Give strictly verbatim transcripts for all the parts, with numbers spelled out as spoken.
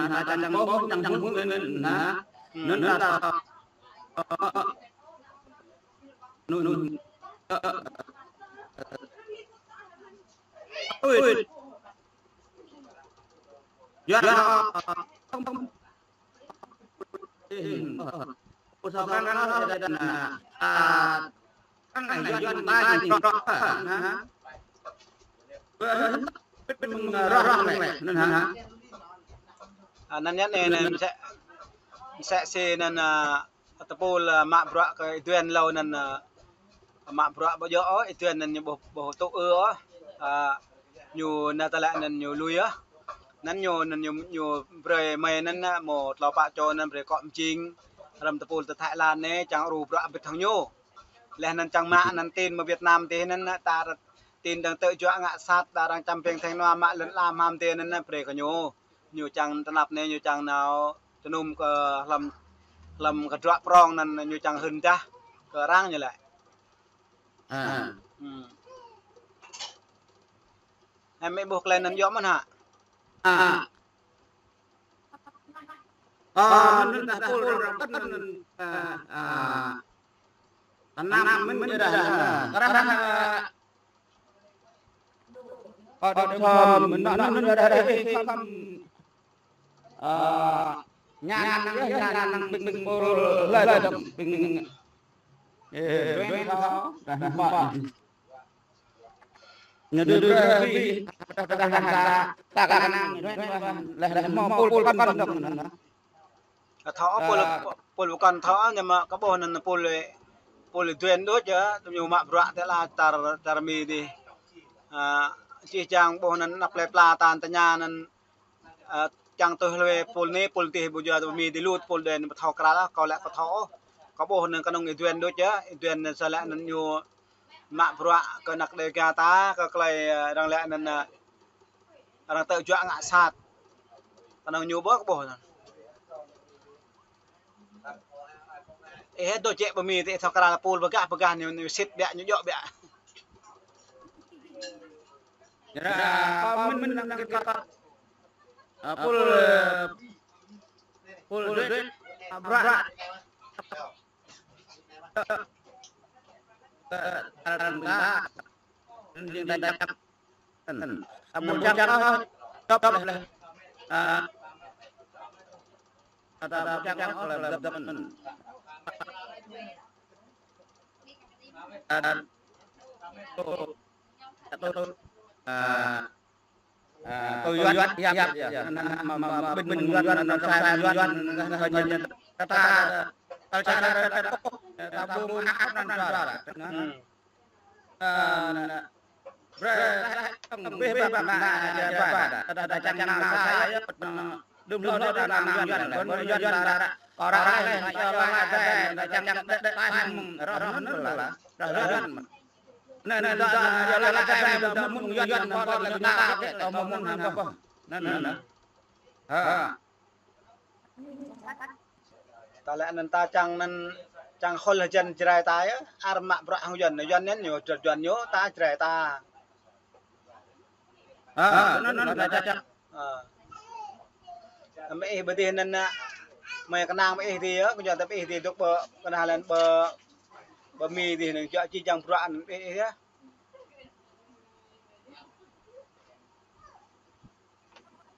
anŭn, ta čang ƀuh, čang hmư̆ anŭn, anŭn, anŭn ta, anŭn, ơi. Yua, yua, Anŭn yơh anai, anai msĕ, msĕ si anŭn, a, tơpul, a, mă bruă kơ Ơi Duen hlâo anŭn, a, mă bruă ƀu djơ̆ ôh, Ơi Duen anŭn ñu ƀuh, ƀuh tŭ ư ôh. A, ñu anŭn tơlơi anŭn ñu lui ôh. Anŭn ñu, anŭn ñu, ñu brơi mơi anŭn, a, mơ̆ tlâo pă čô anŭn brơi kŏ mjing. Răm tơpul tơ Thái Lan anai, čang ru bruă ƀiă hăng ñu. Laih anŭn čang mă anŭn tin mơ̆ Việt Nam tih anŭn, a, ta tin dơ̆ng tơjuă ngă sat, ta arăng čăm ping theng nua mă lŏn lam ham tih anŭn, a, brơi kơ ñu. Ñu čang tơnap anai, ñu čang nao tơnum kơ hlăm, hlăm kơ druă prong anŭn, ñu čang hưn dah kơ arăng ñu lĕ. Ha. Hmm. Hơmĭ ƀuh tơlơi anŭn yơh mơ̆n hă? Ha. Ơ, anŭn ta pul rơkăn anŭn, ơ, ơ, tơnap mơ̆n yơh dah. Kơ arăng, ơ, Ơ, đa đa mơ̆n, anŭn, anŭn, đa đa, ơ, khăm, ơ, ñan năng, ñan năng ƀing, ƀing pul, lĕ, lĕ, ƀing, ơ, đuaĭ thâo, đa đa mơ̆n. Ñu đuaĭ brơi ƀing, đa đa, đa đa, ta kơ năng, đuaĭ, lĕ, lĕ, mơ̆ pul, pul, pơkŏn dŏ, anŭn, anŭn. Thâo, pul, pul pơkŏn thâo, ñu mă kơ ƀuh anŭn pul, pul Ơi Duen đôč yơh, ñu mă bruă tơlơi tar, tar Mi dih. A, čih čang ƀuh anŭn anăp plơi pla ta tơña anŭn, a, čang tui hlue pul anai, pul dih ƀu djơ̆ tơ Mi dih lu, pul Ơi Duen pơthâo krăl, kâo lĕ pơthâo ôh. Kơ ƀuh anŭn kơnơ̆ng Ơi Duen đôč yơh, Ơi Duen anŭn sa lĕ anŭn ñu mă bruă kơ anăp Đêga ta, kơ tơlơi, a, arăng lĕ anŭn, a, arăng tơjuă ngă sat. Kơnơ̆ng ñu ƀuh, kơ ƀuh anŭn. Ih dŏ čĕ pơ Mi tih thâo krăl pul pơgah, pơgah ñu, ñu sĭt biă, ñu djŏ biă. Yua, kơ mơ̆n, mơ̆n năng kơ, a, pul, pul dih, a, bruă. Ơ, ơ, ơ, ơ, ơ, ơ, ƀu čang ôh, dŏp lĕ. A, ta ƀu čang ôh, lĕ dŏp, dŏp. A, tơ, tơ, tơ, a, A, tui Yuan, yap, yap, yap. Anŭn, anŭn, mă, mă, mă, ƀing Yuan, anŭn, sai Yuan, anŭn, anŭn, anŭn, ta, ta, ta, ta, ta, ta, ta, ta, ƀu mă akŏ anŭn, ta, ta, ta. Hmm. A, anŭn, anŭn. Brơi, ta, ta, ta, ƀih, ƀih, ƀih, mă, ya, ƀih, ta, ta, ta, čang nao sai, ya, pơt, anŭn, đưm, đưm, đưm, ta, nao Yuan, anŭn, Yuan, ta, ta, kơ arăng laih, ta, čang, ta, ta, ta, ta, rơh, anŭn, rơh, anŭn. Anai, anai, ta, ta, ya, la, la, ta, ta, ta, mơ̆ng Yuan, ta, ta, la, ta, ta, ta, ta, mơ̆ng, mơ̆ng, ha, ta. Anai, anai, anai. Ha. Ta lĕ anŭn ta čang anŭn, čang hol hơjăn Jrai ta yơh, ar mă bruă hăng Yuan, Yuan anŭn ñu, Yuan ñu, ta Jrai ta. Ha, anŭn, anŭn, ta čang. Ơ. Mơ̆ ih ƀơi dih anŭn, a, mơi kơnang mơ̆ ih dih yơh, kơ ñu tơpă ih dih dŏ ƀơi, kơnah lĕ ƀơi, ƀơi Mi dih anŭn, čơčih čang bruă anŭn ih, ih yơh.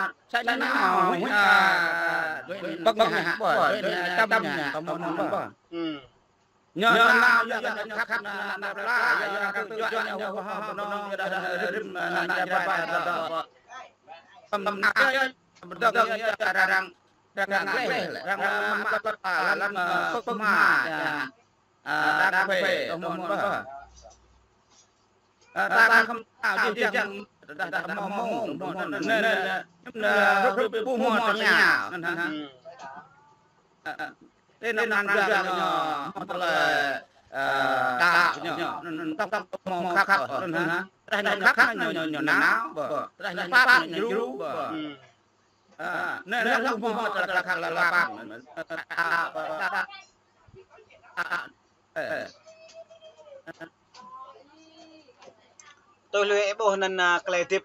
a, sa anai nao, huĭ, a, bơ̆ng hă, bơ, huĭ, a, tăm ña, tăm mơ̆n bơ. Ñu nao, ñu, ñu khăp, ñu, ñu pla, ñu, ñu kơ juă, ñu, ñu pơhơ̆, pơnong, ñu dah, dah, rĭm, a, ană Jarai, dah, dah, bơ. Tăm, tăm, a, bơdơ̆ng, ñu, arăng, arăng gleh, arăng, a, mă, a, lăm, a, pơk hma, a, a, đang phê, tơhmon bơ. A, ta khŏm thâo jih jang, dah, dah, mơ̆ng, mơ̆ng, mơ̆ng, anŭn, anŭn, anŭn, anŭn, ƀu hmâo tơña, anŭn, anŭn. A, a, tơ anăp anăn gah ñu, hmâo tơlơi, a, đaŏ ñu, anŭn, anŭn, tŏk, tŏk, hmâo khăp, anŭn, anŭn. Tơdah ñu khăp, ñu, ñu, ñu nao, bơ. Tơdah ñu pap, ñu djru, bơ. A, anai, anai, hlâo hmâo tơlơi khăp, tơlơi pap. A, a, a, ơ. Tui lui ih ƀuh anŭn, a, tơlơi hơdip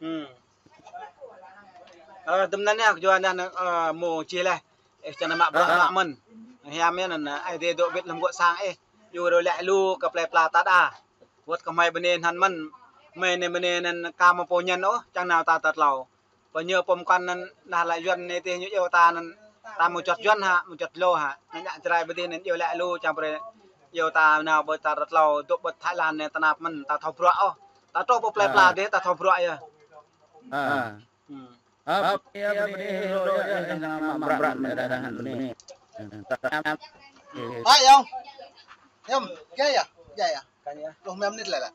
Hmm. Ơ, tơm anŭn yơh, kơyua anŭn, ơ, mơ̆ čih laih. Ih čang mă bruă mă mơ̆n. Hiam yơh anŭn, ơ, Ơi Adai dŏ wơ̆t lăm gŏ sang ih. Yua rơ̆ lĕ lu kơ plơi pla ta đa. Wơ̆t kơ hmei bơnai anŭn mơ̆n. Hmei anai bơnai anŭn ka mă pô ñăn ôh, čang nao ta tơtlâo. Pơ ñu pơm kăn anŭn, dah lĕ Yuan anai tih ñu iâu ta anŭn, ta mơ̆ čuăt Yuan hă, mơ̆ čuăt Lao hă. Anŭn ngă Jrai bơdih anŭn iâu lĕ lu, čang brơi iâu ta nao ƀơi ta tơtlâo, dŏ ƀơi Thái Lan anai tơnap mơ̆n, ta thâo bruă ôh. Ta truh pơ plơi pla dih, ta thâo bruă yơh. Hmm. Hai, Yong. Yom, kia ya? Kia ya? Pluh mơnit laih lah.